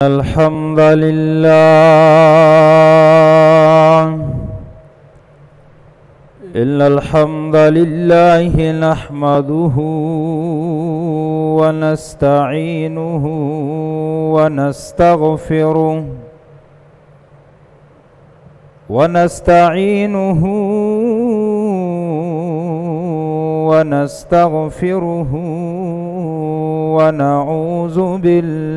الحمد لله إن الحمد لله نحمده ونستعينه ونستغفره ونستعينه ونستغفره ونعوذ بالله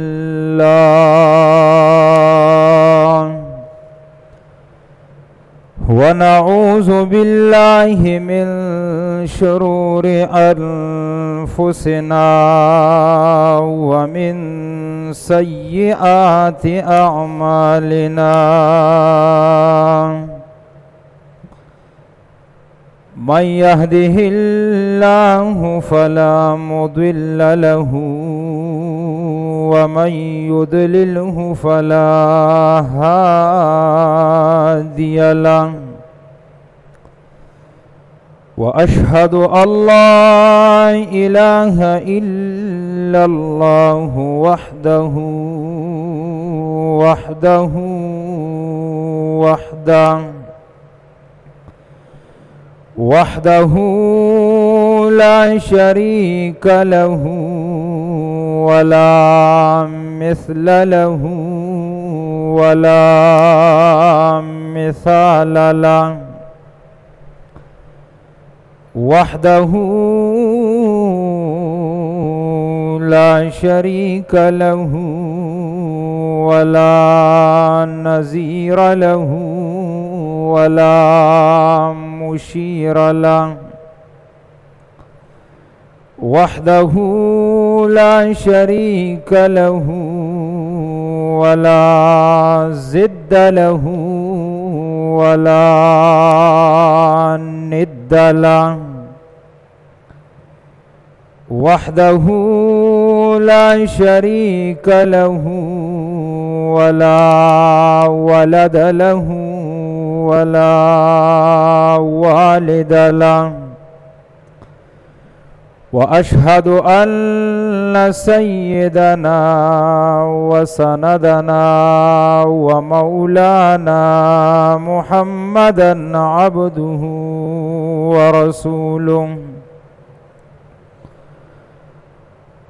ونعوذ بالله من شرور أنفسنا ومن سيئات أعمالنا من يهده الله فلا مضل له ومن يضلله فلا هادي له وأشهد أن لا إله إلا الله وحده وحده وحده وحده لا شريك له ولا مثل له ولا مثال له وحده لا شريك له ولا نظير له ولا مشير له وحده لا شريك له ولا ضد له ولا ند له وحده لا شريك له ولا ولد له ولا والد له وأشهد أن سيدنا وسندنا ومولانا محمدا عبده ورسوله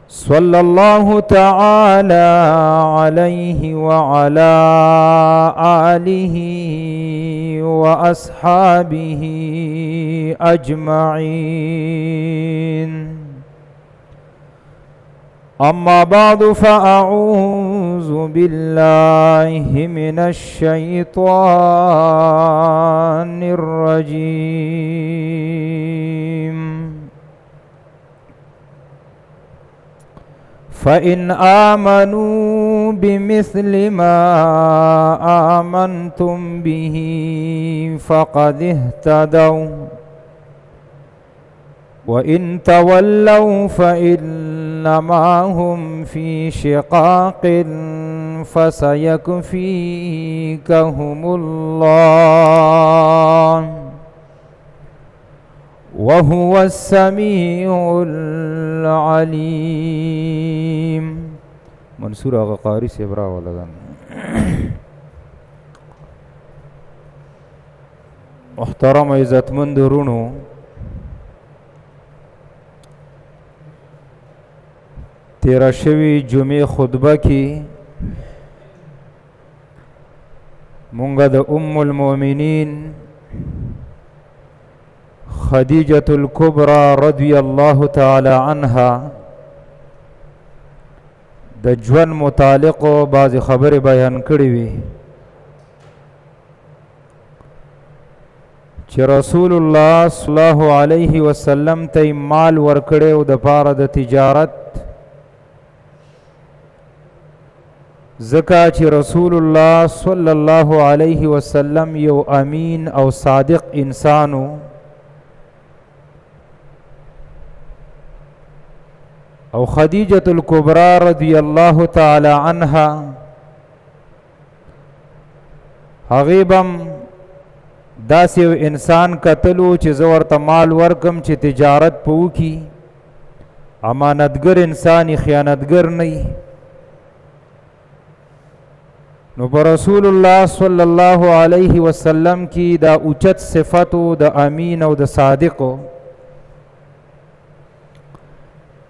صلى الله تعالى عليه وعلى آله وأصحابه أجمعين. أما بعد، فأعوذ بالله من الشيطان الرجيم. فإن آمنوا بمثل ما آمنتم به فقد اهتدوا وإن تولوا فإنما هم في شقاق فسيكفيكهم الله وهو السميع العليم. منصور آغا قاری سے براو لگن. محترم عزتمند رونو، 13 شوی جمعې خطبه کې مونږه د ام المؤمنین خدیجة الکبرى رضی الله تعالی عنها د ژوند متعلق بعضې خبرې بیان کړې وي چې رسول الله صلی الله علیه وسلم ته مال ورکړی او د پاره د تجارت، ځکه چې رسول الله صلی الله علیه وسلم یو امین او صادق انسانو. او خدیجة الکبرى رضی الله تعالی عنها هغې بم داسې یو انسان کتلو چې زه ورته مال ورکم چې تجارت په وکړي، امانتګر انسان، خیانتګر نه. نو پر رسول الله صلی الله علیه وسلم کې دا اوچت صفاتو د امین او د صادق.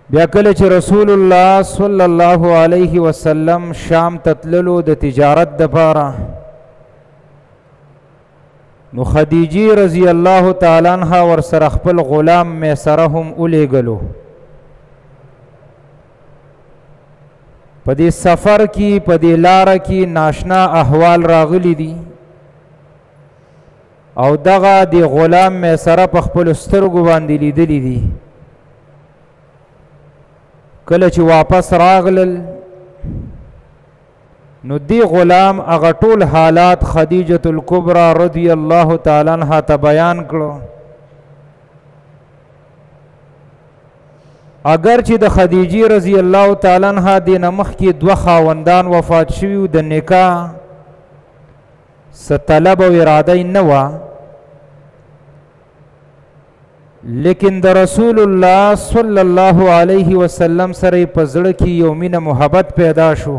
بیا کله چې رسول الله صلی الله علیه وسلم شام ته تللو د تجارت دپاره، نو خدیجه رضی الله تعالی عنها ورسره خپل غلام میسره هم ولیږلو. په دې سفر کې، په دې لاره کې ناشنا احوال راغلي دي او دغه د غلام میسره په خپل سترګو باندې لیدلي دي. کله چې واپس راغلل نو دی غلام هغه ټول حالات خدیجه الکبرى رضی الله تعالی عنها ته بیان کړو. اگر چې د خدیجه رضی الله تعالی عنها د نمخ کې دوه خاوندان وفات شوي، د نکاح ستلب او اراده نه وه، لیکن د رسول الله صلی الله علیه وسلم سره په زړه کې یو مینه محبت پیدا شو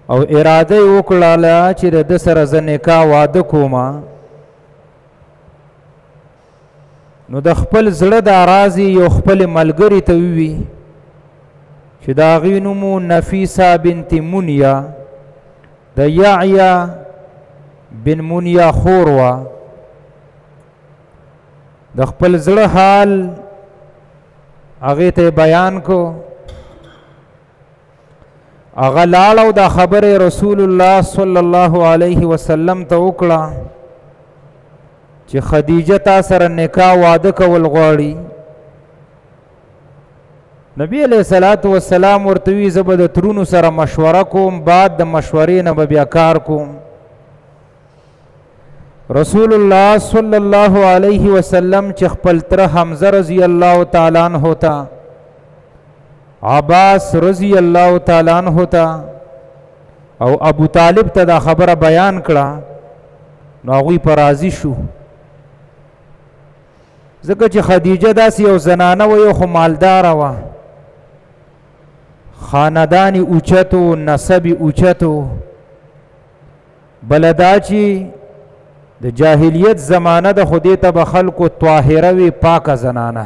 او اراده یې وکړله چې د ده سره زه نکاح واده کوم. نو د خپل زړه د راز یو خپل ملګری ته ووی چې د هغې نوم نفیسه بنت منیا، د یعیا بن منیا خور وه. د خپل زړه حال هغې ته بیان کو. هغه لاړ او دا خبره رسول الله صلی الله علیه وسلم ته وکړه چې خدیجه تا سره نکاح واده کول غواړي. نبی علیہ الصلوۃ والسلام ورته وی زه به د ترونو سره مشوره کوم، بعد د مشورې نه به بیا کار کوم. رسول الله صلی الله علیه وسلم چې خپل تر حمزه رضی الله تعالی عنہ ته، عباس رضی الله تعالی عنہ ته او ابو طالب ته دا خبره بیان کړه، نو هغوی پر راضي شو. ځکه چې خدیجه داسې یو زنانه وه، یو خو مالداره وه، خاندان یې اوچت و، نسب یې اوچت و. بله دا چې د جاهلیت زمانه د خو دې ته به خلکو طاهره وي، پاکه زنانه.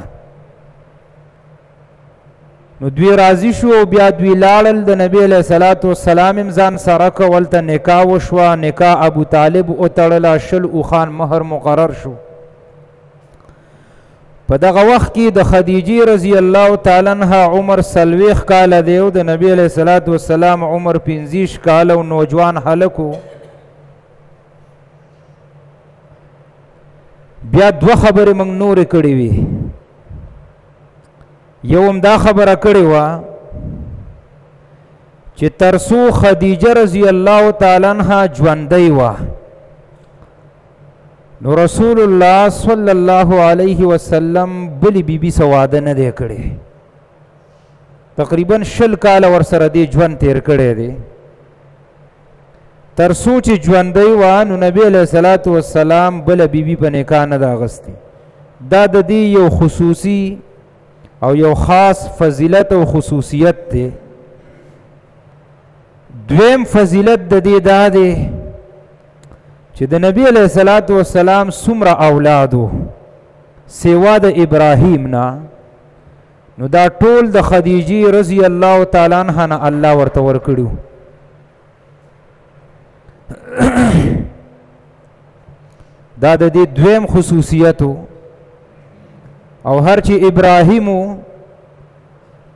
نو دوی راضي شو او بیا دوی لاړل. د نبی علیہ الصلوۃ والسلام هم ځان سره کول ته نکاح وشوه. نکاح ابو طالب وتړله، 20 اوښان مهر مقرر شو. په دغه وخت کې د خدیجې رضی الله تعالی عنها عمر 40 کاله دی او د نبی علیہ الصلوۃ والسلام عمر 25 کاله او نوجوان هلک و. بیا دوه خبرې موږ نورې کړې وې. یو هم دا خبره کړې وه چې ترسو خدیجه رضی الله تعالی عنها ژوندۍ وه، نو رسول الله صلی الله علیه وسلم بلی بی بی سواده نه دی کړی. تقریبا 20 کاله ورسره دی ژوند تیر کړی دی. تر څو چې ژوندۍ وه نو نبی علیہ الصلوۃ والسلام بله بی بی په نکاح نه ده اخیستې. دا د دې یو خصوصي او یو خاص فضیلت او خصوصیت دی. دویم فضیلت د دې دا دی چې د نبی علیہ الصلوۃ والسلام څومره اولادو سوا د ابراهیم نه، نو دا ټول د خدیجې رضی الله تعالی عنها نه الله ورته ورکړو. دا د دې دویم خصوصیتو. او هر چې ابراهیم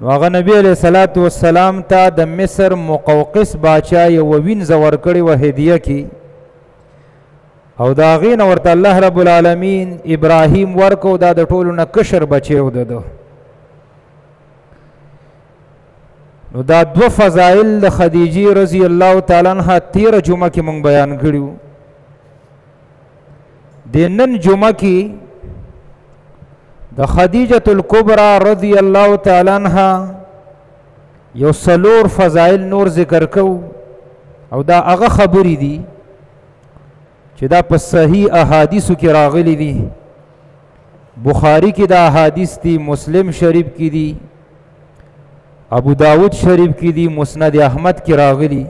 نو هغه نبی علیہ الصلوۃ والسلام ته د مصر مقوقس باچا یو وینځه ورکړې وه هدیه کې، او دا هغې نه ورته الله رب العالمین ابراهیم ورکو. دا د ټولو نه کشر بچی و د ده. نو دا دوه فضایل د خدیجې رضی الله تعالی عنها تېره جمعه کې مونږ بیان کړي وو. د نن جمعه کې د خدیجة الکبرى رضی الله تعالی عنها یو څلور فضایل نور ذکر کوو، او دا هغه خبرې دي چې دا په صحیح احادیثو کې راغلي دي. بخاری کې دا احادیث دي، مسلم شریف کې دي، ابو داود شریف کې دی، مسند احمد کې راغلی.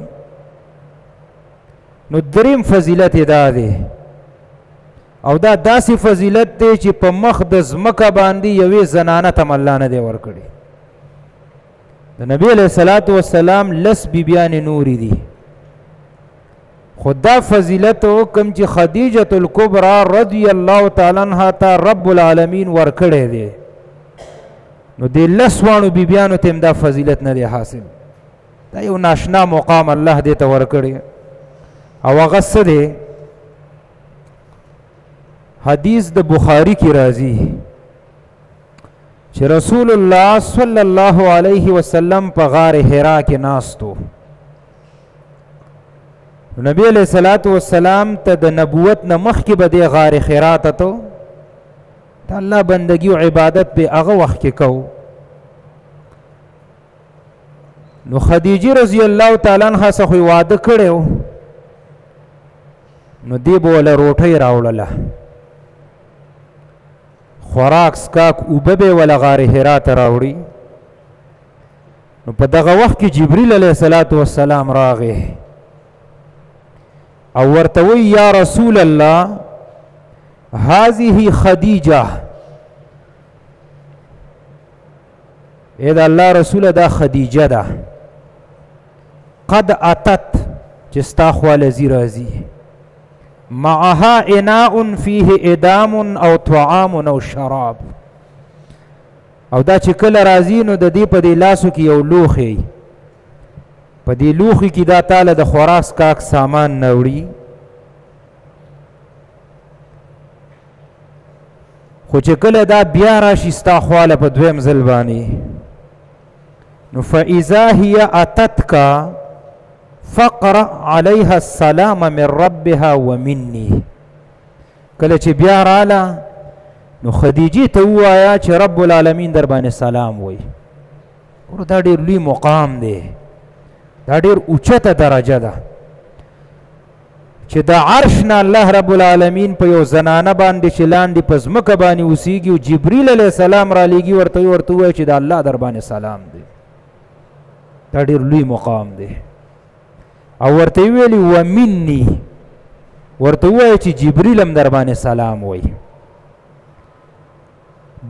نو دریم فضیلت دا دی، او دا داسې فضیلت دی چې په مخ د ځمکه باندې یوې زنانه ته الله نه دی ورکړی. د نبی علیہ الصلوۃ والسلام لس بیبیانې نورې دي، خو دا فضیلت کوم چې خدیجه الکبرى رضی الله تعالی عنها ته رب العالمین ورکړی دی، نو دې لس واړو بیبیانو ته هم دا فضیلت نه دی حاصل. دا یو ناشنا مقام الله دې ته ورکړی. او هغه څه دی؟ حدیث د بخاری کې راځي چې رسول الله صلی الله علیه وسلم په غار حرا کې ناستو. نبی علیہ الصلوۃ والسلام ته د نبوت نه مخکې به د غار حرا ته ته د الله بندگی او عبادت به هغه وخت کې کو. نو خدیجه رضی الله تعالی عنها څخه خو واده کړو، نو دی به وله روټۍ راوړله، خوراک سکاک اوبه به وله غار حرا ته راوړي. نو په دغه وخت کې جبریل علیه الصلاة والسلام راغی او ورته وایي یا رسول الله هذه خدیجه، اې د الله رسوله دا خدیجه ده، قد اتت چې ستا خواله ځي راځي، معها اناء فيه ادام او طعام او شراب. او دا چې کله راځي نو د دې په دې لاسو کې یو لوښی، په دې لوښي کې دا تاله د خوراک څښاک سامان نه وړي. خو چې کله دا بیا راشي ستا خواله په دویم ځل باندې، نو فإذا هي أتتك فقرأ عليها السلام من ربها ومني. کله چې بیا رااله نو خدیجې ته ووایه چې رب العالمین در باندې سلام وایي. ګوره دا ډېر لوی مقام دی، دا ډېر اوچته درجه ده چې د عرش نه الله رب العالمین په یو زنانه باندې چې لاندې په ځمکه باندې اوسیږي او جبریل علیه السلام رالیږي ورته ورته ووایي چې د الله در باندې سلام دی. دا ډېر لوی مقام دی. او ورته ویلي ومني، ورته ووایي چې جبریل هم در باندې سلام وایي.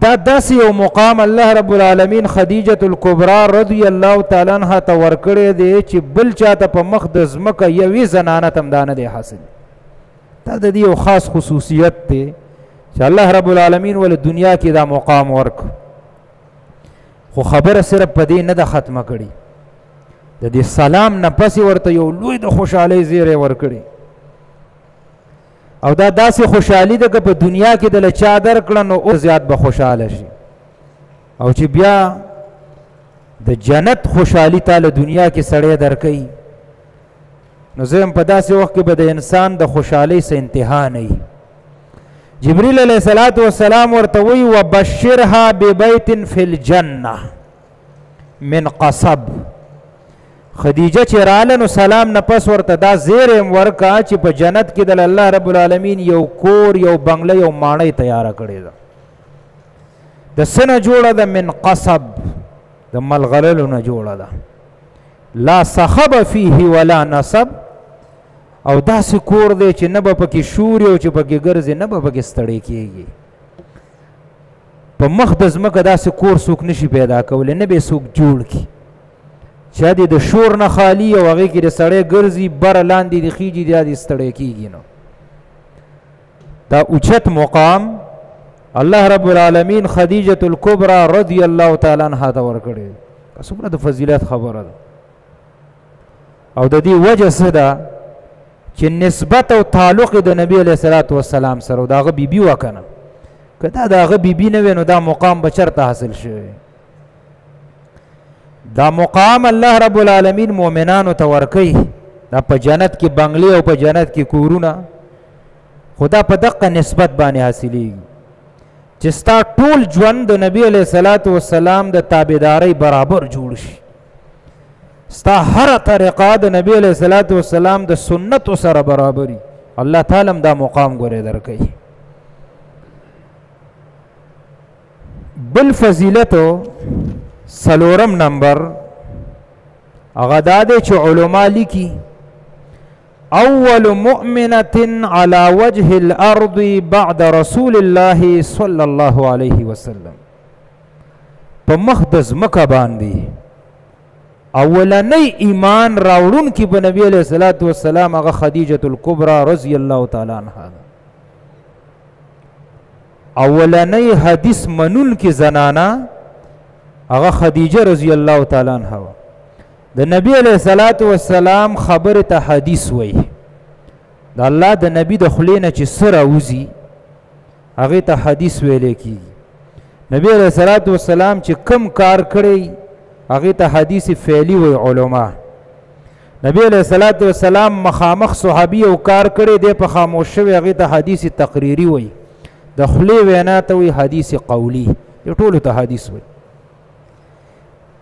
دا داسې یو مقام الله رب العالمین خدیجة الکبرى رضی الله تعالی عنها ته ورکړی دی چې بل چاته په مخ د ځمکه یوې زنانه ته هم دا نه دی حاصل. دا د دې یو خاص خصوصیت دی چې الله رب العالمین ول دنیا کې دا مقام ورک. خو خبره صرف په دې نه ده ختمه کړې، د دې سلام نه پسې ورته یو لوی د خوشحالۍ زیری ورکړي. او دا داسې خوشحالي ده که په دنیا کې د له چا درکړه نو اوس زیات به خوشحاله شي، او چې بیا د جنت خوشحالي تا له دنیا کې سړی درکوي نو زه هم په داسې وخت کې به د انسان د خوشحالۍ څه انتها نه وي. جبریل علیه الصلاة والسلام ورته وایي وبشرها ببیت فی الجنة من قصب. خدیجه چې راله نو سلام نه پس ورته دا زیری هم ورکا چې په جنت کې د الله رب العالمین یو کور، یو بنګله، یو ماڼۍ تیاره کړې ده. د څه نه جوړه ده؟ من قصب، د ملغللو نه جوړه ده. لا صخب فیه ولا نصب. او داسې کور دی چې نه به پکې شوري او چې پکې ګرځي نه به پکې ستړی کېږي. په مخ د ځمکه داسې کور څوک نشي پیدا کولی، نه به څوک جوړ کړي چې دې د شور نه خالی او هغې کې د سړی ګرځي، بره لاندې دې خیږي، دا دې ستړی کېږي. نو دا اوچت مقام الله رب العالمین خدیجة الکبرى رضی الله تعالی عنها ته ورکړی. څومره د فضیلت خبره ده. او د دې وجه څه ده چې نسبت او تعلق د نبی علیه الصلاة والسلام سره او د هغه بیبي وه که نه، که دا د هغه بیبي نه وی نو دا مقام به چېرته حاصل شوی؟ دا مقام الله رب العالمین مؤمنانو ته ورکوي، دا په جنت کې بنگلې او په جنت کې کورونه، خدا په دقه نسبت باندې حاصلېږي چې ستا ټول ژوند د نبی علیه الصلاة والسلام د تابعدارۍ برابر جوړ شي، ستا هره طریقه د نبی علیه الصلاة والسلام د سنتو سره برابري، الله تعالی هم دا مقام ګورې درکوي. بل فضیلت څلورم نمبر هغه دا دی چې علما لیکي اول مؤمنة على وجه الارض بعد رسول الله صلی الله علیه وسلم، په مخ د ځمکه باندې اولنۍ ایمان راوړونکي په نبی علیه الصلاة والسلام هغه خدیجة الکبرى رضی الله تعالی عنها ده. اولنۍ حدیث منونکې زنانه هغه خدیجه رضی الله تعالی عنها وه. د نبی علیه الصلاة والسلام خبرې ته حدیث وایي. د الله د نبی د خولې نه چې څه راوځي هغې ته حدیث ویلی کېږي. نبی علیه الصلاة والسلام چې کم کار کړی هغې ته حدیث فعلی وایي علما. نبی علیه الصلاة والسلام مخامخ صحابي یو کار کړی دی په خاموش شوی، هغې ته حدیث تقریري وایي. د خولې وینا ته وایي حدیث قولی. دې ټولو ته حدیث وایي.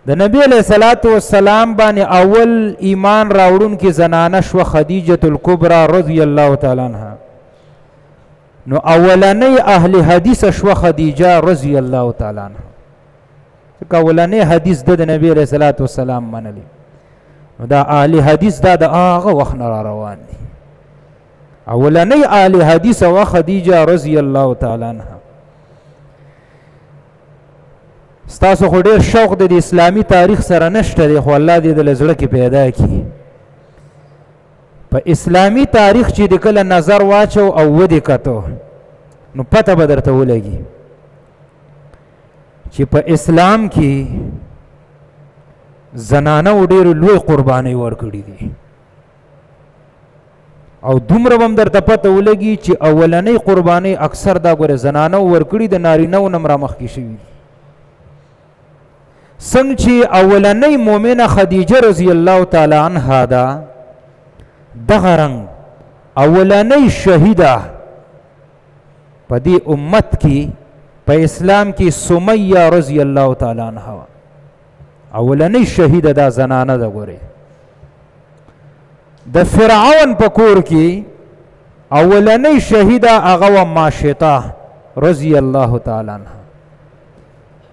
د نبی علیه الصلاة والسلام باندې اول ایمان راوړونکې زنانه شوه خدیجة الکبرى رضی الله تعالی عنها. نو اولنۍ اهل حدیث شوه خدیجه رضی الله تعالی عنها، ځکه اولنۍ حدیث د نبی علیه الصلاة والسلام منلی. نو دا اهل حدیث دا د هغه وخت نه را روان دي. اولنۍ اهل حدیث وه خدیجه رضی الله تعالی عنها. ستاسو خو ډېر شوق د اسلامي تاریخ سره نشته دی، خو الله دې د زړه کې پیدا کړي. په اسلامي تاریخ چې د کله نظر واچو او ودې کتو نو پته به درته ولګي چې په اسلام کې زنانو ډېر لوی قربانۍ ورکړي دي. او دومره به هم درته پته ولګي چې اولنۍ قربانۍ اکثر دا ګوره زنانو ورکړي، د نارینهو نه هم رامخکې شوي دي. څنګه چې اولنۍ مؤمنه خدیجه رضی الله تعالی عنها ده، دغه رنګ اولنۍ شهیده په دې امت کې په اسلام کې سمیه رضی الله تعالی عنها وه. اولنۍ شهیده دا زنانه ده. ګورې د فرعون په کور کې اولنۍ شهیده هغه وه ماشطه رضی الله تعالی عنها.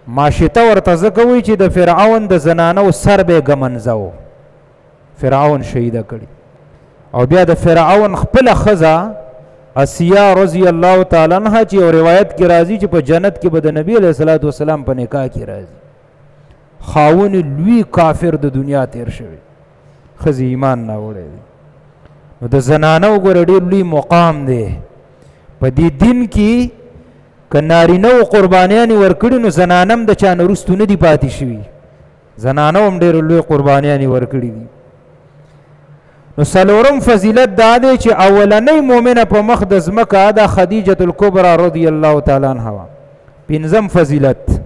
ماشطه ورته ځکه وایي چې د فرعون د زنانو سر به یې ګمنځاو، فرعون شهیده کړي. او بیا د فرعون خپله ښځه اسیه رضی الله تعالی عنها چې یو روایت کې راځي چې په جنت کې به د نبی علیه الصلاة والسلام په نکاح کې راځي، خاون لوی کافر د دنیا تیر شوی، ښځې ایمان راوړی دی. نو د زنانو ګوره ډېر لوی مقام دی په دې دین کې. که نارینه و قربانیانې ورکړي نو زنانه هم د چا نه وروستو نه دي پاتې شوي، زنانه هم ډېر لوی قربانیانې ورکړي دي. نو څلورم فضیلت دا دی چې اولنۍ مؤمنه په مخ د ځمکه ده خدیجة الکبرى رضی الله تعالی عنها وه. پنځم فضیلت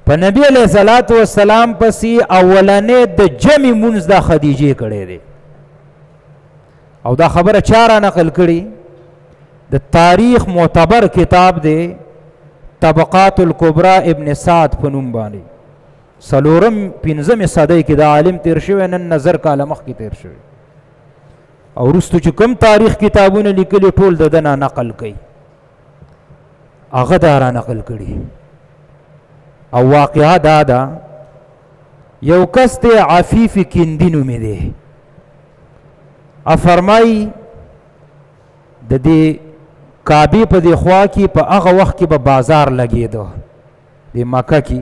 په نبی علیه الصلاة والسلام پسې اولنۍ د جمع مونځ دا خدیجې کړی دی. او دا خبره چا را نقل کړي؟ د تاریخ معتبر کتاب دی طبقات الکبرى ابن سعد په نوم باندې، څلورم پنځمې صدۍ کې دا عالم تیر شوی، نن نظر کاله مخکې تیر شوی. او وروستو چې کوم تاریخ کتابونه لیکلي ټول د ده نه نقل کوي، هغه دا را نقل کړي. او واقعه دا ده، یو کس دی عفیف کندي نومې دی، فرمایي د دې کعبې په دې خوا کې په هغه وخت کې به بازار لګېده د مکه کې.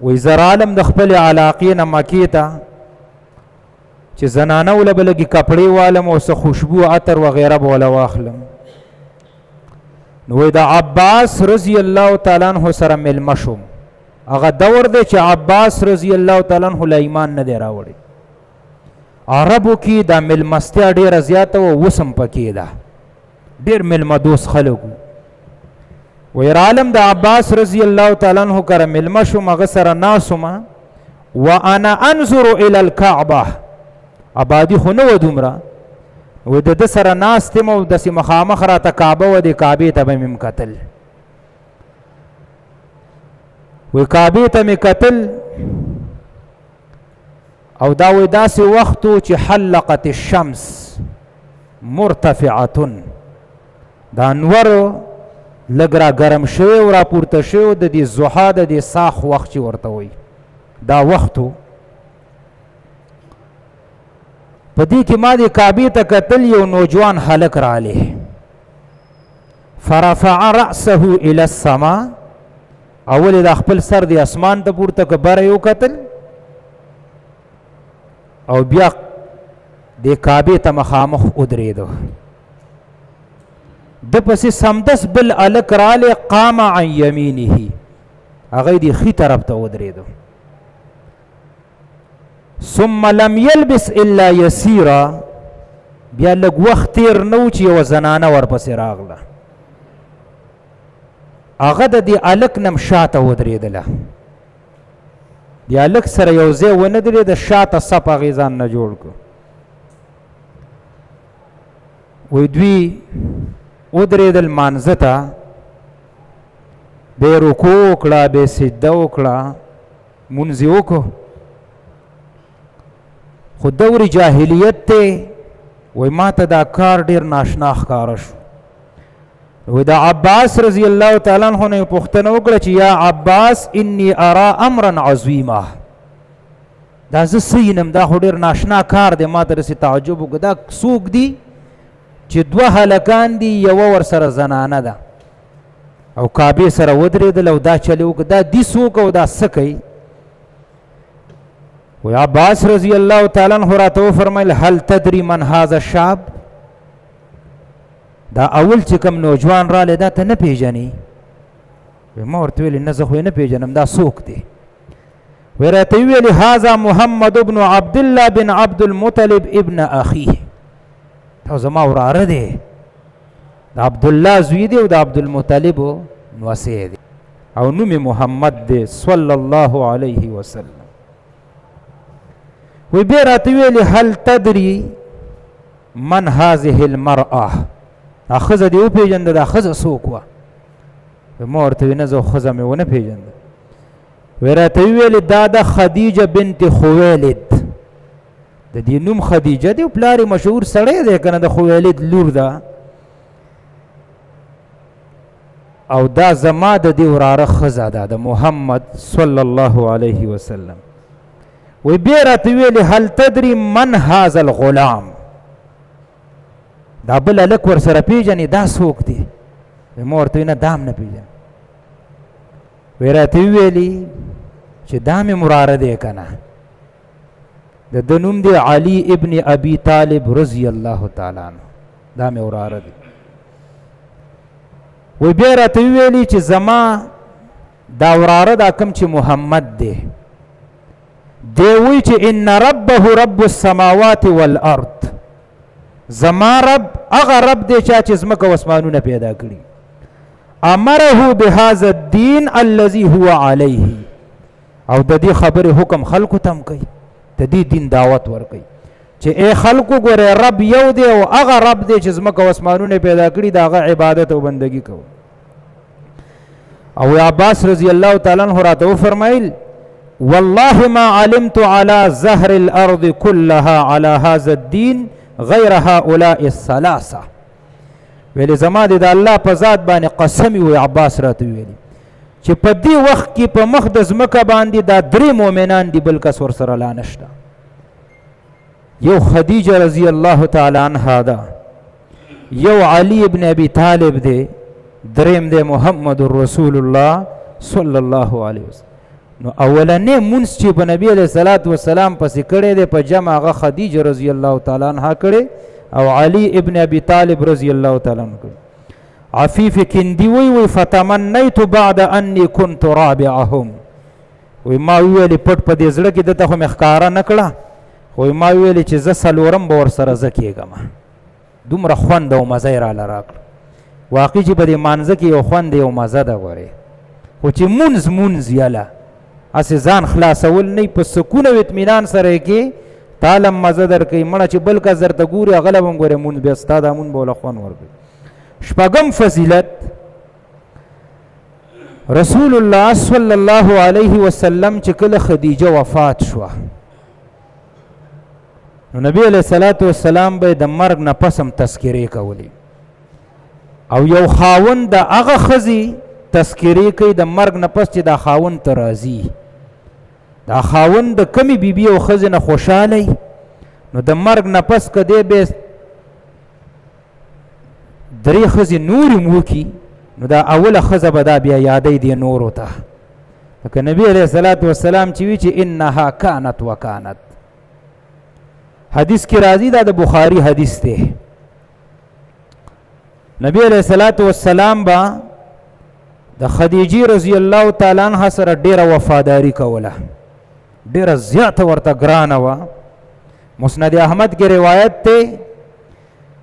وایي زه رالم د خپلې علاقې نه مکې ته چې زنانه وله به لږې کپړې والم او څه خوشبو عطر وغیره به وله واخلم. نو وایي د عباس رضی الله تعالی عنه سره مېلمه شوم. هغه دور دی چې عباس رضی الله تعالی عنه لا ایمان نه دی راوړی. عربو کې دا مېلمستیا ډېره زیاته وه، اوس هم پکې ده، ډېر مېلمه دوست خلک وو. وایي رالم د عباس رضی الله تعالی عنه کره مېلمه شوم، هغه سره ناست وم، وانا انظر الى الكعبه، آبادي خو نه وه دومره، وایي د ده سره ناست یم او داسې مخامخ راته کعبه وه، دې کعبې ته به مې هم کتل. وایي کعبې ته مې کتل، او دا وایي داسې وخت و چې حلقت الشمس مرتفعة، دا انور لږ را ګرم شوی او راپورته شوی، د دې ضحا د دې ساخ وخت چې ورته وایي، دا وختو په دې کې ما د کعبې ته کتل، یو نوجوان هلک رالی، فرفع رأسه الى السما، اول د خپل سر د اسمان ته پورته که بره یې وکتل او بیا د کعبې ته مخامخ ودرېده. د پسې سمدس بل هلک رالی، قام عن یمینه، هغه یې د ښي طرف ته ودرېده. ثم لم يلبس الا يسيرا، بیا لږ وخت تیر نه و چې یوه زنانه ورپسې راغله، هغه د دې هلک نه هم شاته ودرېدله، دې هلک سره یو ځای ونه درېده، شاته صف هغې ځان نه جوړ کړو. وایي دوی ودرېدل مانځه ته، بیا یې رکوع وکړه، بیا یې سجده وکړه، مونځ یې وکړو. خو دور جاهلیت دی، وایي ما ته دا کار ډېر ناشنا ښکاره شو. وایي د عباس رضی الله تعالی عنه نه یې پوښتنه وکړه چې یا عباس انی ارا امرا عظیما، دا زه څه وینم، دا خو ډېر ناشنا کار دی، ما ته داسې تعجب وکړو، دا څوک دي چې دوه هلکان دي، یوه ورسره زنانه ده او کعبې سره ودرېدل او دا چلې وکړه، دا دي څوک او دا څه کوي؟ وی عباس رضی الله تعالی عنه راته وفرمایل هل تدری من هذا الشاب، دا اول چې کوم نوجوان رالی دا ته نه پیژنې؟ وی ما ورته ویلې نه زه خو یې نه پیژنم، دا څوک دی؟ وی راته ویلې هذا محمد بن عبد الله بن عبد المطلب ابن اخیه، دا زما وراره دی، د عبد الله زوی دی او د عبد المطلب نوسی دی او نوم یې محمد دی صلی الله علیه وسلم. وی بیا راته ویلې هل تدری من هذه المرأة، دا ښځه دې وپېژنده، دا ښځه څوک وه؟ ما ورته ویل نه زه ښځه مې ونه پېژنده. وی راته وویلې دا ده خدیجه بنت خویلد، د دې نوم خدیجه دی او پلار یې مشهور سړی دی که نه، د خویلد لور ده او دا زما د دې وراره ښځه ده د محمد صلی الله علیه وسلم. وی بیا راته ویلې هل تدری من هذا الغلام، دا بل هلک ورسره پیژنې دا څوک دی؟ وی ما ورته ویل نه دا هم نه پیژنم. وی راته وویلې چې دا مې مراره دی که نه، د ده نوم دی علی ابن ابي طالب رضی الله تعالی عنه، دا مې وراره دی. وی بیا راته وویلې چې زما دا وراره دا کوم چې محمد دی، دی وایي چې ان ربه رب السماوات والارض، زما رب هغه رب دی چا چې ځمکه او اسمانونه پیدا کړي، امره بهذا الدین الذي هو علیه، او د دې خبرې حکم خلکو ته هم کوي، د دې دین دعوت ورکوي چې ای خلکو ګورئ رب یو دی او هغه رب دی چې ځمکه او اسمانونه پیدا کړي، د هغه عبادت او بندګي کوي. او عباس رضی الله تعالی عنه راته وفرمایل والله ما علمت على زهر الارض كلها على هذا الدين غير هؤلاء الثلاثه، ویلې زما د الله په ذات باندې قسم وي. عباس راته ویلي چې په دې وخت کې په مخ د ځمکه باندې دا درې مؤمنان دي، بل کس ورسره لا نشته. یو خدیجه رضی الله تعالی عنها ده، یو علی ابن ابي طالب دی، دریم دی محمد رسول الله صلی الله علیه وسلم. نو اولنې مونځ چې په نبی علیه الصلاة والسلام پسې کړی دی په جمع، هغه خدیجه رضی الله تعالی عنها کړی او علی ابن ابي طالب رضی الله تعالی عنه کړی. عفیف کندی وی وی فتمنیت بعد انی كنت رابعهم، وی ما ویلې پټ په دې زړه کې دته خو مې ښکاره نه کړه، خو ما ویلې چې زه څلورم به ورسره زه کېږم. دومره خوند او مزه یې راله راکړه. واقعي چې په دې مانځه کې یو خوند دی او مزه ده ګورې، خو چې مونځ مونځ یله هسې ځان خلاصول نه، په سکون او اطمینان سره یې کې تاله هم مزه درکوي. مړه چې بل کس درته ګوري هغه له به هم ګورې مونځ بیا ستا دا مونځ به ورله خوند ورکوي. شپږم فضیلت، رسول الله صلی الله علیه وسلم چې کله خدیجه وفات شوه نو نبی علیه الصلاة والسلام به د مرګ نه پس هم تذکرې کولې، او یو خاوند د هغه ښځې تذکرې کوي د مرګ نه پس چې دا خاوند ته راځي. دا خاوند د کمی بیبي او ښځې نه خوشحاله نو د مرګ نه پس که دی به درې ښځې نورې هم وکړي نو دا اوله ښځه به دا بیا یادوي دې نورو ته. لکه نبی علیه الصلاة والسلام چې وي چې انها کانت وکانت. حدیث کې راځي، دا د بخاري حدیث دی. نبی علیه الصلاة والسلام به د خدیجې رضی الله تعالی عنها سره ډیره وفاداری کوله، ډیره زیاته ورته ګرانه وه. مسند احمد کې روایت دی،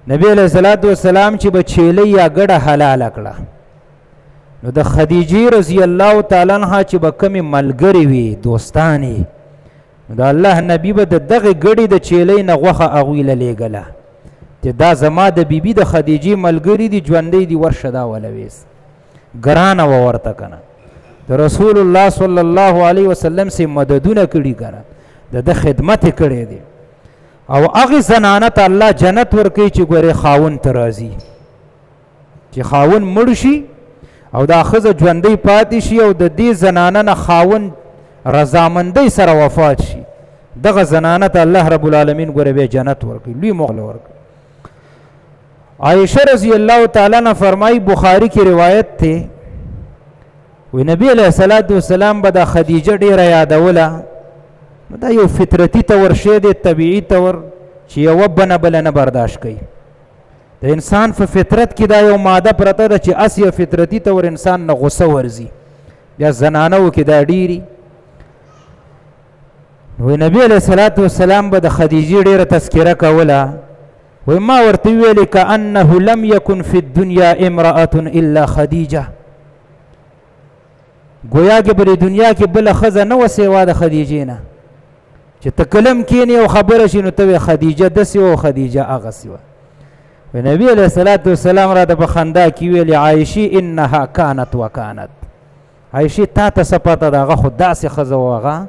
نبی علیه الصلاة والسلام چې به چیلۍ یا ګډه حلاله کړه نو د خدیجې رضی الله تعالی عنها چې به کومې ملګرې وي، دوستانې، نو د الله نبی به د دغې ګډې د چیلۍ نه غوښه هغوی له لېږله چې دا زما د بیبي د خدیجې ملګري دي، ژوندۍ دي، ورشه دا وله ویس. ګرانه وه ورته که نه، د رسول الله صلی الله علیه وسلم سي مددونه کړي که نه، د ده خدمت یې کړی دی. او هغې زنانه ته الله جنت ورکوي چې ګورې خاوند ته راځي، چې خاوند مړ شي او دا ښځه ژوندۍ پاتې شي او د دې زنانه نه خاوند رضامندۍ سره وفات شي، دغه زنانه ته الله رب العالمین ګورې بیا جنت ورکوي، لوی مغله ورکوي. عائشہ رضی الله تعالی عنها فرمایي، بخاری کې روایت ته وی نبی علیه الصلاة والسلام به د خدیجه ډیره یادوله. نو دا یو فطرتي طور شی دی، طبیعي طور چې یوه بنه بله نه برداشت کوي. د انسان په فطرت کې دا یو ماده پرته ده چې اس یو فطرتي طور انسان نه غوسه ورځي، بیا زنانو کې دا ډیري. نو نبی علیه الصلاة والسلام به د خدیجې ډیره تذکره کوله. وی ما ورته ویلې کأنه لم یکن فی الدنیا امرأة الا خدیجه، ګویا کې په دې دنیا کې بله ښځه نه وه سوا د خدیجې نه، چې ته کلم کښېنې او خبره شي نو ته وې خدیجه داسې وه او خدیجه هغسې وه. وی نبی علیه الصلاة والسلام راته په خندا کې ویلې عایشې انها کانت وکانت، عایشې تا ته څه پته ده، هغه خو داسې ښځه وه، هغه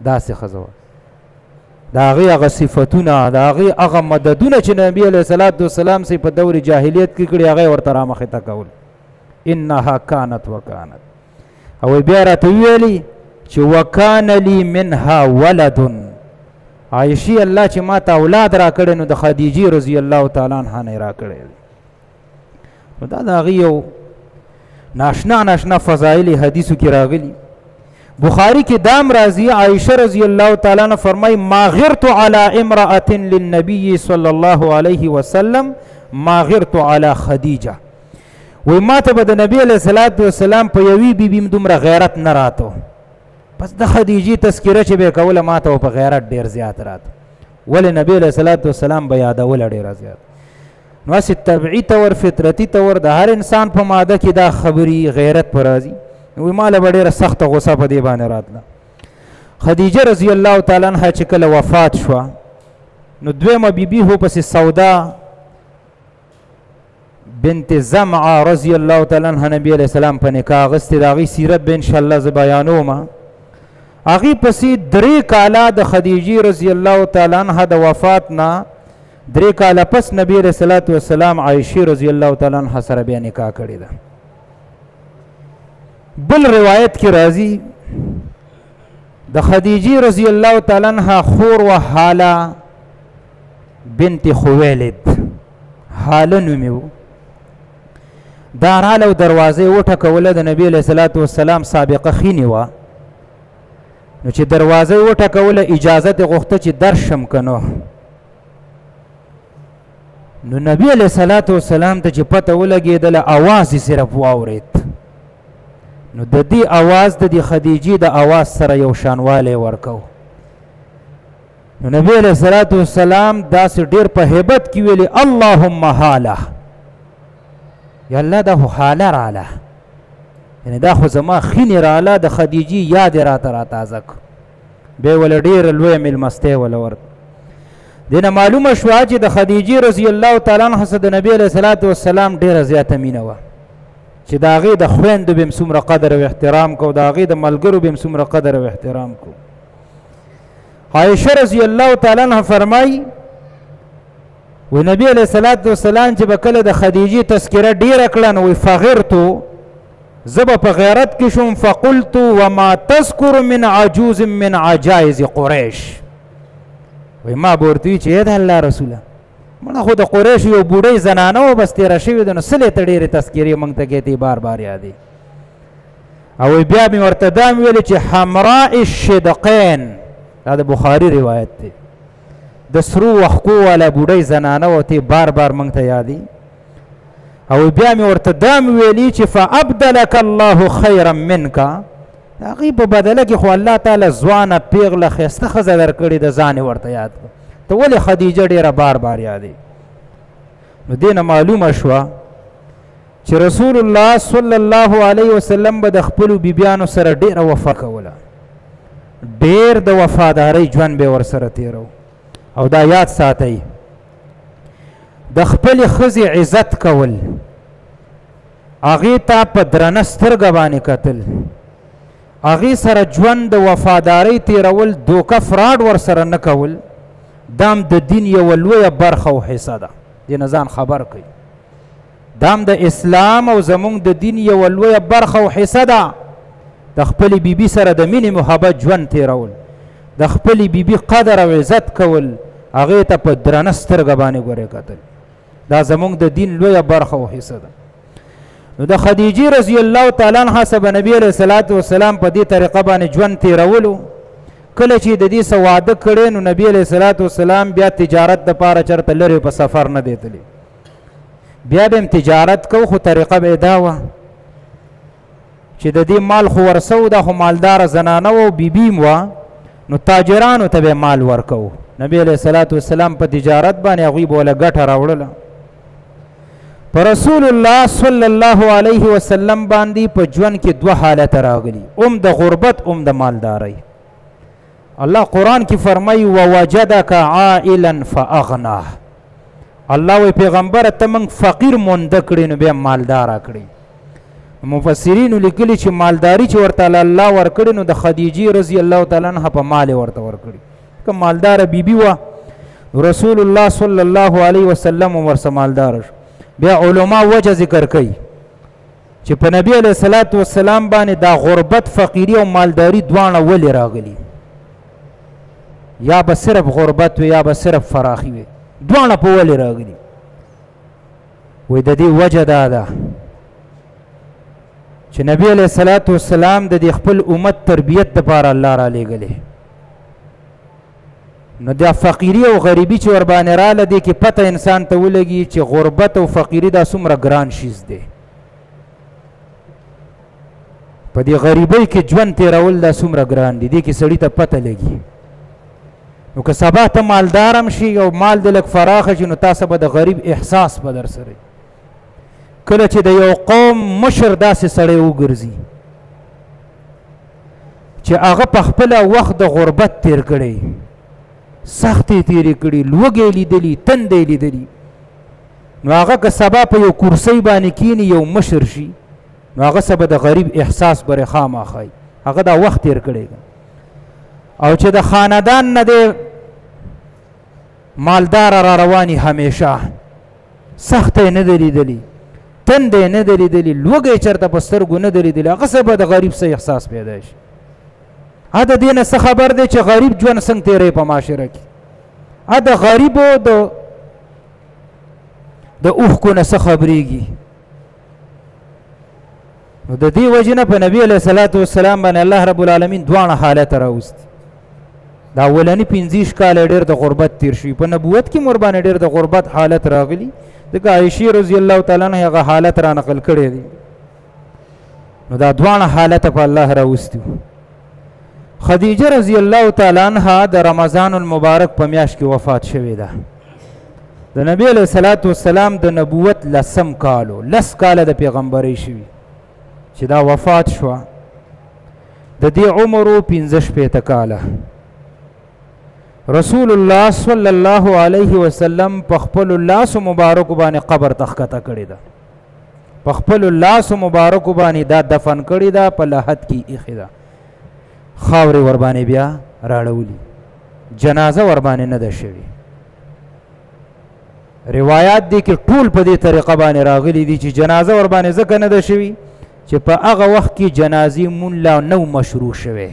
داسې ښځه وه. د هغې هغه صفتونه، د هغې هغه مددونه چې نبی علیه الصلاة والسلام سي په دور جاهلیت کې کړي، هغه یې ورته رامخې ته کول، انها کانت وکانت. او بیا راته ویلي چې وکان لي منها ولد، عایشې الله چې ما ته اولاد راکړی نو د خدیجې رضی الله تعالی عنها نه یې راکړی. نو دا د هغې یو ناشنا ناشنا فضایل حدیثو کې راغلي. بخاری کې دام راځي، عائشه رضی الله تعالی عنها فرمای ما غرت علی امرأة للنبي صلی الله علیه وسلم ما غرت علی خدیجه. وی ما ته به د نبی علیه الصلاة والسلام په یوې بیبي هم دومره غیرت نه راتو، پس د خدیجې تذکره چې به یې کوله ما ته په غیرت ډېر زیات راتو، ولې نبی علیه الصلاة والسلام به یادوله ډېره زیات. نو هسې طبعي طور، فطرتي طور د هر انسان په ماده کې دا خبرې غیرت پر راځي. وی ما له به ډېره سخته غوسه په دې باندې راتله. خدیجه رضی الله تعالی عنها چې کله وفات شوه نو دویمه بیبي هو پسې سودا بنت زمعه رضی الله تعالی عنها نبی علیه السلام په نکاح اخیستې. د هغې سیرت به انشاءالله زه بیانوم. هغې پسې درې کاله د خدیجې رضی الله تعالی عنها د وفات نه درې کاله پس نبی علیه الصلاة والسلام عایشې رضی الله تعالی عنها سره بیا نکاح کړې ده. بل روایت کې راځي د خدیجې رضی الله تعالی عنها خور و حاله بنت خویلد، حاله نومې و، دا راله او دروازه یې وټکوله. د نبی علیه الصلاة والسلام سابقه خینې وه، نو چې دروازه یې وټکوله اجازت یې غوښته چې درشم که نه. نو نبی علیه الصلاة والسلام ته چې پته ولګېدله اواز یې صرف واورېد، نو د دې اواز د دې خدیجې د اواز سره یو شانوالی ورکو. نو نبی علیه الصلاة والسلام داسې ډېر په هیبت کې ویلي اللهم حاله، یا الله دا خو حاله راله، یعنې دا خو زما خینې راله، د خدیجې یاد یې راته راتازه کړ. بیا یې وله ډېره لویه مېلمستیا وله ورکړه. دې نه معلومه شوه چې د خدیجې رضی الله تعالی عنها څخه د نبی علیه الصلاة والسلام ډېره زیاته مینه وه، چې د هغې د خویندو به هم څومره قدر او احترام کو، د هغې د ملګرو به هم څومره قدر او احترام کو. عائشه رضی الله تعالی عنها فرمایي و نبی علیه الصلاة والسلام چې به کله د خدیجې تذکره ډېره کړه نو وایي فغرتو، زه به په غیرت کې شوم. فقلت وما تذکر من عجوز من عجائز قریش. وایي ما به ورته ویل چې ای د الله رسوله، مړه خو د قریش یو بوډۍ زنانه وه، بس تېره شوې ده، نو څه ته ډېرې تذکرې موږ ته کوې، ته بار بار یادې. او بیا مې ورته دا هم ویلې چې حمراء الشدقین، دا د بخاري روایت دی، د سرو وښکو والا بوډۍ زنانه وه، ته بار بار موږ ته یادې. او بیا مې ورته دا هم ویلي چې فابدلک الله خیرا منک، د هغې په بدله کې خو الله تعالی ځوانه پیغله ښایسته ښځه درکړې ده، ځان یې ورته یاد کړه. ته ولې خدیجه ډېره بار بار یادې؟ نو دې نه معلومه شوه چې رسول الله صلی الله علیه وسلم به د خپلو بیبیانو سره ډېره وفا کوله، ډېر د وفادارۍ ژوند به ورسره تېرو. او دا یاد ساتئ، د خپلې ښځې عزت کول، هغې ته په درنه سترګه باندې کتل، هغې سره ژوند د وفادارۍ تېرول، دوکه فراډ ورسره نه کول، دا هم د دین یوه لویه برخه او حصه ده. دې نه ځان خبر کړئ، دا هم د اسلام او زمونږ د دین یوه لویه برخه او حصه ده. د خپلې بیبي سره د مینې محبت ژوند تېرول، د خپلې بیبي قدر او عزت کول، هغې ته په درنه سترګه باندې ګورې کتل، دا زمونږ د دین لویه برخه او حصه ده. نو د خدیجې رضی الله تعالی عنها سره نبی علیه الصلاة والسلام په دې طریقه باندې ژوند تېرولو. کله چې د دې څه واده کړی، نو نبی علیه الصلاة والسلام بیا تجارت دپاره چېرته لرې په سفر نه دی تللی، بیا به هم تجارت کو، خو طریقه به یې دا وه چې د دې مال خو ورسو، دا خو مالداره زنانه وه او بیبي هم وه، نو تاجرانو ته به مال ورکو. نبی علیه الصلاة والسلام په تجارت باندې هغوی به وله ګټه راوړله. په رسول الله صلی الله علیه وسلم باندې په ژوند کې دوه حالت راغلي، ام د غربت ام د مالدارۍ. الله قرآن کې فرمایي ووجدک عائلا فاغناه. الله وی پیغمبر ته موږ فقیر مونده کړي نو بیا مالدار کړي. مفسرینو لیکلي چې مالداري چې ورته الله ورکړي نو د خدیجې رضی الله تعالی عنها په مال ورته ورکړي، که مالداره بیبي وه رسول الله صلی الله علیه وسلم ورسره مالدار شو. بیا علما وجه ذکر کوي چې په نبی علیه الصلاة والسلام باندې دا غربت فقیری او مالداری دواړه ولې راغلي؟ یا به صرف غربت وي یا به صرف فراخي وي، دواړه په ولې راغلي؟ وایي د دې وجه دا ده چې نبی علیه الصلاة والسلام د دې خپل امت تربیت دپاره الله را لېږلی. نو دا فقیری او غریبی چې ورباندې راله، دې کې پته انسان ته ولګي چې غربت او فقیری دا څومره ګران شیز دی. په دې غریبۍ کې ژوند تېرول دا څومره ګران دی، دې کې سړي ته پته لګي. نو که سبا ته مالدار هم شي او مال دې لږ فراخه شي، نو تاسو به د غریب احساس به در سره. کله چې د یو قوم مشر داسې سړی وګرځي چې هغه په خپله وخت د غربت تېر کړی، سختې تېرې کړي، لوږې یې لیدلي، تندې یې لیدلي، نو هغه که سبا په یو کرسۍ باندې کیني یو مشر شي، نو هغه سبا د غریب احساس برې خامخا هغه دا وخت تېر کړی. او چې د خاندان نه دی مالدار را رواني، همیشه سخته یې نه دی لیدلي، تندې یې نه دی لیدلي، لوږه یې چېرته په سترګو نه دی لیدلي، هغه سبا د غریب څه احساس پیدا شي. ا د دې نه څه خبر دی چې غریب ژوند څنګه تېروي په معاشره کې؟ ا د غریبو د اوښکو نه څه خبرېږي؟ نو د دې وجې نه په نبي علیه الصلاة والسلام باندې الله رب العالمین دواړه حالت راوستي. دا اولني 25 کاله ډېر د غربت تېر شوي، په نبوت کې مور باندې ډېر د غربت حالت راغلي، ځکه عایشې رضی الله تعالی عنها هغه حالت را نقل کړی دی. نو دا دواړه حالت په الله راوستي. خدیجه رضی الله تعالی عنها د رمضان المبارک په میاشت کې وفات شوې ده. د نبی علیه الصلاة والسلام د نبوت لسم کالو، 10 کاله د پیغمبرۍ شوي چې دا وفات شوه. د دې عمر و 65 کاله. رسول الله صلی الله علیه وسلم په خپلو لاسو مبارکو باندې قبر ته ښکته کړې ده، په خپلو لاسو مبارکو باندې دا دفن کړې ده، په لحد کې ایښې ده، خاورې ورباندې بیا راړولي، جنازه ورباندې نه ده شوې. روایات دي کې ټول په دې طریقه باندې راغلي دي چې جنازه ورباندې ځکه نه ده شوې چې په هغه وخت کې جنازې مونځ لا نو مشروع شوی،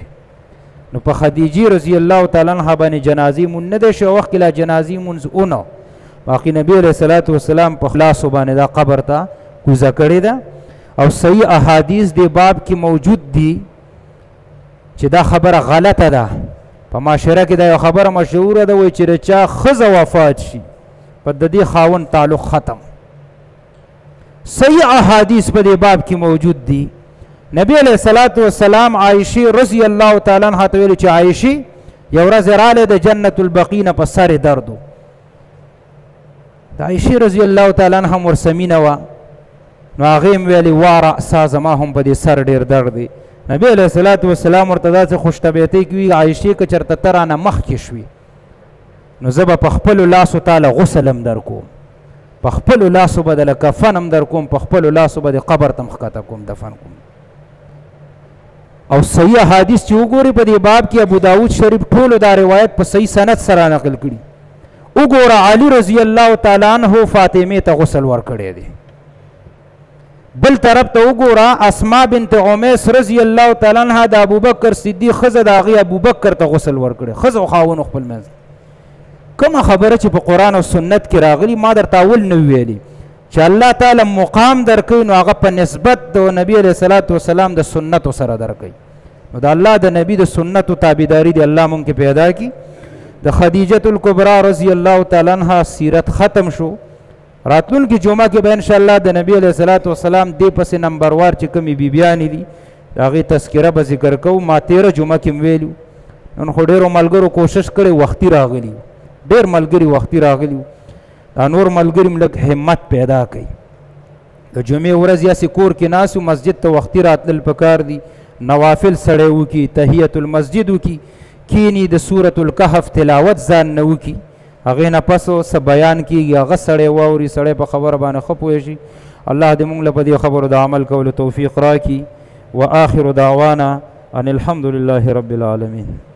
نو په خدیجې رضی الله تعالی عنها باندې جنازې مونځ نه دی شوی، وخت کې لا جنازې مونځ ونه. باقي نبی علیه الصلاة والسلام په خلاصو باندې دا قبر ته کوزه کړې ده. او صحیح احادیث دې باب کې موجود دي چې دا خبره غلطه ده. په معاشره کې دا یو خبره مشهوره ده، وایي چې د چا ښځه وفات شي په د دې خاوند تعلق ختم. صحیح احادیث په دې باب کې موجود دي. نبی علیه الصلاة والسلام عایشې رضی الله تعالی عنها ته ویلي چې عایشې یو ورځ راغله د جنت البقیع نه په سر درد و. د عایشې رضی الله تعالی عنها هم ورسره مینه وه، نو هغې هم ویلي وا رأسا زما هم په دې سر ډېر درد دی. نبی علیه الصلاة والسلام ورته داسې خوشطبیعتۍ کې وي، عایشې که چېرته ته رانه مخکې شوې نو زه به په خپلو لاسو تاله غسل هم در کوم، په خپلو لاسو به د کفن هم در کوم، په خپلو لاسو به د قبر ته هم ښکته کوم، دفن کوم. او صحیح احادیث چې وګوري په دې باب کې ابو داود شریف ټولو دا روایت په صحیح سند سره نقل کړي. وګوره علی رضی الله تعالی عنہ فاطمې ته غسل ورکړی دی. بل طرف ته وګوره اسما بنت عمیس رضی الله تعالی عنها د ابوبکر صدیق ښځه د هغې ابوبکر ته غسل ورکړی، ښځه او خاوند خپل منځ. کومه خبره چې په قرآن او سنت کې راغلي ما درته اول نه ویلي چې الله تعالی مقام درکوي نو هغه په نسبت د نبی علیه الصلاة والسلام د سنتو سره درکوي. نو د الله د نبی د سنتو تابعداري دی الله مونږ کې پیدا کړي. د خدیجة الکبرى رضی الله تعالی عنها سیرت ختم شو. راتلونکې جمعه کې به انشاءالله د نبی علیه الصلاة والسلام دې پسې نمبروار چې کومې بیبیانې دي د هغې تذکره به ذکر کوو. ما تېره جمعه کې هم ویلو، نن خو ډېرو ملګرو کوشش کړی وختي راغلي، ډېر ملګري وختي راغلي. دا نور ملګري هم لږ همت پیدا کوي. د جمعې ورځ یاسې کور کې ناست مسجد ته وختي راتلل پکار دي، نوافل سړی وکړي، تحیت المسجد وکړي، کینی د سورة الکهف تلاوت ځان نه وکړي، هغې نه پس څه بیان کېږي هغه سړی واوري، سړی په خبره باندې ښه پوه شي. الله دې موږ له په دې خبرو د عمل کولو توفیق راکړي. وآخر دعوانا ان الحمد لله رب العالمین.